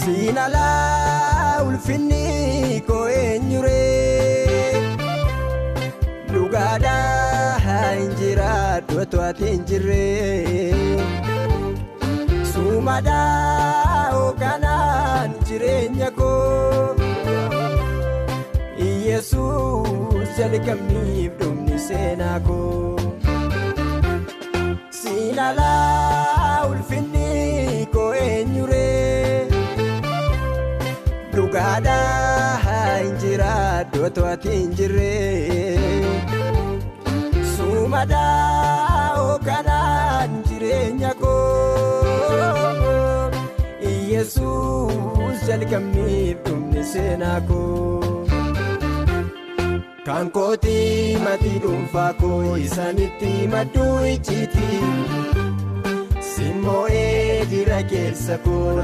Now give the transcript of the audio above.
Siin alaa ulfinni koo eenyuree dhugaadhaa hin jiraadhu otoo ati hin jirree suumadhaa hookanaan jireenya koo Iyesuus jalqabniif dhumni seenaa koo. Siin alaa ulfinni koo eenyuree dhugaadhaa hin jiraadhu otoo ati hin jirree suumadhaa hookanaan jireenya koo Iyesuus jalqabniif dhumni seenaa koo. Kan kooti matii dhuunfaa koo isaanitti madduu icciiti. Simmoo jira keessa koo.